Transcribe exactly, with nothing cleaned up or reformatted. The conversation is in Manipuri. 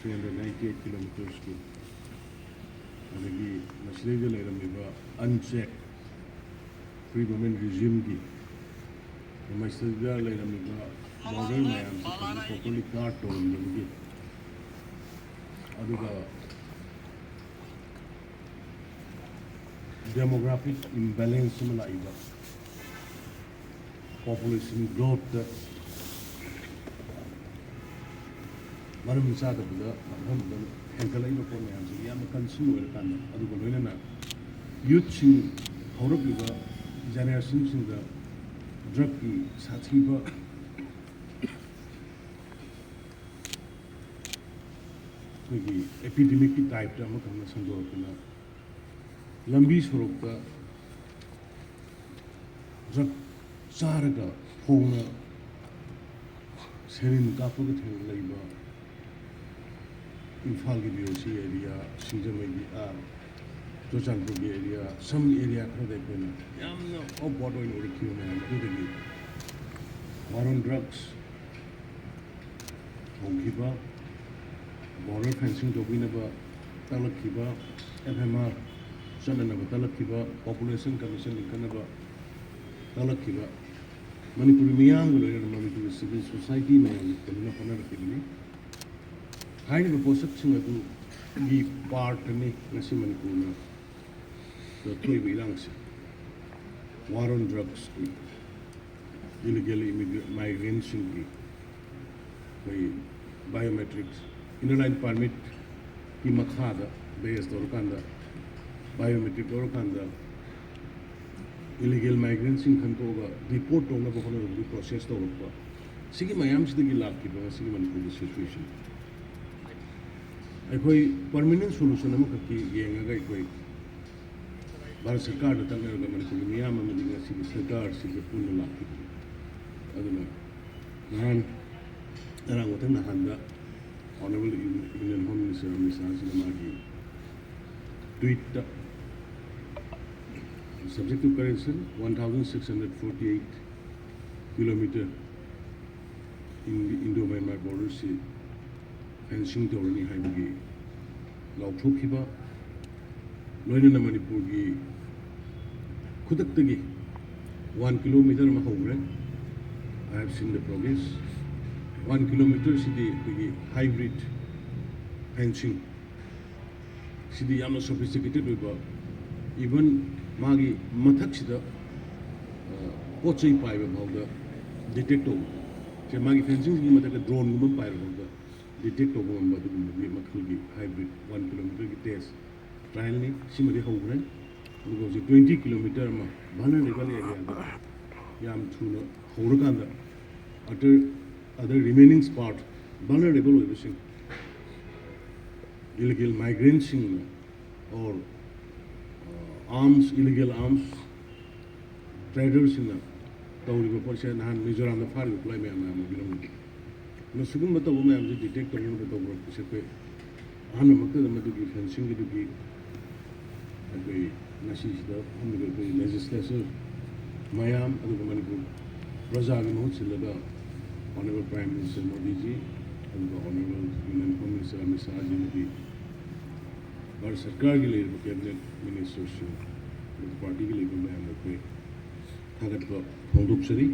three hundred ninety eight kilometersꯀꯤ, ꯑꯗꯒꯤ ꯃꯁꯤꯗꯩꯗ ꯂꯩꯔꯝꯃꯤꯕ unchecked free movement regimeꯒꯤ, ꯃꯁꯤꯗ ꯂꯩꯔꯝꯃꯤꯕ border ꯃꯌꯥꯝꯁꯤ ꯐꯖꯅ properly guard ꯇꯧꯔꯝꯗꯕꯒꯤ, ꯑꯗꯨꯒ demographic imbalance ꯑꯃ ꯂꯥꯛꯏꯕ, population growthꯇ ꯃꯔꯝ ꯆꯥꯗꯕꯗ ꯃꯐꯝꯗ ꯍꯦꯟꯒꯠꯂꯛꯏꯕ ꯄꯣꯠ ꯃꯌꯥꯝꯁꯤꯒꯤ ꯌꯥꯝꯅ concern ꯑꯣꯏꯔꯀꯥꯟꯗ, ꯑꯗꯨꯒ ꯂꯣꯏꯅꯅ youthꯁꯤꯡ, ꯍꯧꯔꯛꯂꯤꯕ generationꯁꯤꯡꯗ drugꯀꯤ ꯁꯥꯊꯤꯕ ꯑꯩꯈꯣꯏꯒꯤ epidemicꯀꯤ typeꯇ ꯑꯃꯈꯛꯅ ꯁꯟꯗꯣꯔꯛꯇꯅ, ꯂꯝꯕꯤ ꯁꯣꯔꯣꯛꯇ drug ꯆꯥꯔꯒ ꯐꯣꯡꯅ saline ꯀꯥꯞꯄꯒ ꯊꯦꯡꯅ ꯂꯩꯕ ꯏꯝꯐꯥꯜꯒꯤ BOC area, ꯁꯤꯡꯖꯃꯩꯒꯤ, ꯑꯥ, ꯆꯨꯔꯆꯥꯟꯄꯨꯔꯒꯤ area, some area ꯈꯔꯗ ꯑꯩꯈꯣꯏꯅ ꯌꯥꯝꯅ awkward ꯑꯣꯏꯅ ꯎꯔꯛꯈꯤꯕ ꯃꯌꯥꯝ ꯑꯗꯨꯗꯒꯤ war on drugs ꯍꯧꯈꯤꯕ, border fencing ꯇꯧꯕꯤꯅꯕ ꯇꯥꯛꯂꯛꯈꯤꯕ, FMR ꯆꯠꯅꯅꯕ ꯇꯥꯛꯂꯛꯈꯤꯕ, population commission ꯂꯤꯡꯈꯠꯅꯕ ꯇꯥꯛꯂꯛꯈꯤꯕ, ꯃꯅꯤꯄꯨꯔꯒꯤ ꯃꯤꯌꯥꯝꯒ ꯂꯣꯏꯅꯅ ꯃꯅꯤꯄꯨꯔꯒꯤ civil society ꯃꯌꯥꯝꯒ ꯄꯨꯟꯅ ꯍꯣꯠꯅꯔꯛꯈꯤꯕꯅꯤ꯫ ꯍꯥꯏꯔꯤꯕ ꯄꯣꯠꯁꯛꯁꯤꯡ ꯑꯗꯨꯒꯤ partꯅꯤ ꯉꯁꯤ ꯃꯅꯤꯄꯨꯔꯅ ꯊꯣꯛꯏꯕ ꯏꯔꯥꯡꯁꯦ꯫ War on drugsꯀꯤ, illegal immigra-, migrantꯁꯤꯡꯒꯤ ꯑꯩꯈꯣꯏ biometrics, inner line permitꯀꯤ ꯃꯈꯥꯗ base ꯇꯧꯔꯀꯥꯟꯗ, biometric ꯂꯧꯔꯀꯥꯟꯗ illegal migrantꯁꯤꯡ ꯈꯟꯗꯣꯛꯑꯒ deport ꯇꯧꯅꯕ ꯍꯣꯠꯅꯕꯒꯤ process ꯇꯧꯔꯛꯄ, ꯁꯤꯒꯤ ꯃꯌꯥꯝꯁꯤꯗꯒꯤ ꯂꯥꯛꯈꯤꯕ ꯉꯁꯤꯒꯤ ꯃꯅꯤꯄꯨꯔꯒꯤ situation꯫ ꯑꯩꯈꯣꯏ permanent solution ꯑꯃꯈꯛꯀꯤ ꯌꯦꯡꯉꯒ ꯑꯩꯈꯣꯏ ꯚꯥꯔꯠ ꯁꯔꯀꯥꯔꯗ ꯇꯛꯅꯔꯒ ꯃꯅꯤꯄꯨꯔꯒꯤ ꯃꯤꯌꯥꯝ ꯑꯃꯗꯤ ꯉꯁꯤꯒꯤ ꯁꯔꯀꯥꯔꯁꯤꯗ ꯄꯨꯟꯅ ꯂꯥꯛꯈꯤꯕꯅꯤ꯫ ꯑꯗꯨꯅ ꯅꯍꯥꯟ, ꯉꯔꯥꯡ ꯃꯊꯪ ꯅꯍꯥꯟꯗ Honorable Union Home Minister Amit ꯁꯥꯍꯁꯤꯅ ꯃꯥꯒꯤ tweetꯇ, "Subject to correction, one thousand six hundred forty-eight kilometer in the Indo-Myanmar borderꯁꯤ ꯐꯦꯟꯁꯤꯡ ꯇꯧꯔꯅꯤ ꯍꯥꯏꯕꯒꯤ ꯂꯥꯎꯊꯣꯛꯈꯤꯕ, ꯂꯣꯏꯅꯅ ꯃꯅꯤꯄꯨꯔꯒꯤ ꯈꯨꯗꯛꯇꯒꯤ ꯋꯥꯟ ꯀꯤꯂꯣꯃꯤꯇꯔ ꯑꯃ ꯍꯧꯈ꯭ꯔꯦ꯫ I have seen the progress. One ꯀꯤꯂꯣꯃꯤꯇꯔꯁꯤꯗꯤ ꯑꯩꯈꯣꯏꯒꯤ ꯍꯥꯏꯕ꯭ꯔꯤꯠ ꯐꯦꯟꯁꯤꯡ, ꯁꯤꯗꯤ ꯌꯥꯝꯅ ꯁꯣꯐꯤꯁꯇꯤꯀꯦꯇꯦꯠ ꯑꯣꯏꯕ, ꯏꯚꯟ ꯃꯥꯒꯤ ꯃꯊꯛꯁꯤꯗ ꯄꯣꯠ ꯆꯩ ꯄꯥꯏꯕ ꯐꯥꯎꯗ ꯗꯤꯇꯦꯛ ꯇꯧꯕ, ꯁꯦ ꯃꯥꯒꯤ ꯐꯦꯟꯁꯤꯡꯁꯤꯒꯤ ꯃꯊꯛꯇ ꯗ꯭ꯔꯣꯟꯒꯨꯝꯕ ꯑꯃ ꯄꯥꯏꯕ ꯐꯥꯎꯗ ꯗꯤꯇꯦꯛ ꯇꯧꯕ ꯉꯝꯕ ꯑꯗꯨꯒꯨꯝꯕꯒꯤ ꯃꯈꯜꯒꯤ ꯍꯥꯏꯕ꯭ꯔꯤꯠ ꯋꯥꯟ ꯀꯤꯂꯣꯃꯤꯇꯔꯒꯤ ꯇꯦꯁ ꯇ꯭ꯔꯥꯏꯌꯦꯜꯅꯤ꯫ ꯁꯤꯃꯗꯤ ꯍꯧꯈ꯭ꯔꯦ꯫ ꯑꯗꯨꯒ ꯍꯧꯖꯤꯛ ꯇ꯭ꯋꯦꯟꯇꯤ ꯀꯤꯂꯣꯃꯤꯇꯔ ꯑꯃ ꯚꯜꯅꯔꯦꯕꯜ ꯑꯦꯔꯤꯌꯥꯗ ꯌꯥꯝ ꯊꯨꯅ ꯍꯧꯔꯀꯥꯟꯗ other other remaining spot vulnerable ꯑꯣꯏꯕꯁꯤꯡ, illegal migrantꯁꯤꯡꯅ or arms, illegal arms traderꯁꯤꯡꯅ ꯇꯧꯔꯤꯕ ꯄꯣꯠꯁꯦ ꯅꯍꯥꯟ ꯃꯤꯖꯣꯔꯥꯝꯗ ꯐꯥꯔꯤꯕ ꯈꯨꯠꯂꯥꯏ ꯃꯌꯥꯝ ꯃꯌꯥꯝ ꯑꯣꯏꯕꯤꯔꯝꯒꯅꯤ꯫ ꯑꯗꯣ ꯁꯤꯒꯨꯝꯕ ꯇꯧꯕ ꯃꯌꯥꯝꯁꯦ ꯗꯤꯇꯦꯛ ꯇꯧꯅꯕ ꯇꯧꯔꯛꯄꯁꯦ ꯑꯩꯈꯣꯏ ꯑꯍꯥꯟꯕꯃꯛꯇꯗ ꯃꯗꯨꯒꯤ ꯐꯦꯟꯁꯤꯡꯒꯤꯗꯨꯒꯤ ꯑꯩꯈꯣꯏ ꯉꯁꯤꯁꯤꯗ ꯐꯝꯃꯤꯕ ꯑꯩꯈꯣꯏ ꯂꯦꯖꯤꯁꯂꯦꯆꯔ ꯃꯌꯥꯝ, ꯑꯗꯨꯒ ꯃꯅꯤꯄꯨꯔ ꯄ꯭ꯔꯖꯥꯒꯤ ꯃꯍꯨꯠ ꯁꯤꯜꯂꯒ Honourable Prime Minister ꯃꯣꯗꯤꯖꯤ, ꯑꯗꯨꯒ Honourable Union Home Minister Amit ꯁꯥꯍꯖꯤ ꯑꯃꯗꯤ ꯚꯥꯔꯠ ꯁꯔꯀꯥꯔꯒꯤ ꯂꯩꯔꯤꯕ ꯀꯦꯕꯤꯅꯦꯠ ꯃꯤꯅꯤꯁꯇꯔꯁꯤꯡ, ꯑꯗꯨꯒ ꯄꯥꯔꯇꯤꯒꯤ ꯂꯩꯕ ꯃꯌꯥꯝꯗ ꯑꯩꯈꯣꯏ ꯊꯥꯒꯠꯄ ꯐꯣꯡꯗꯣꯛꯆꯔꯤ꯫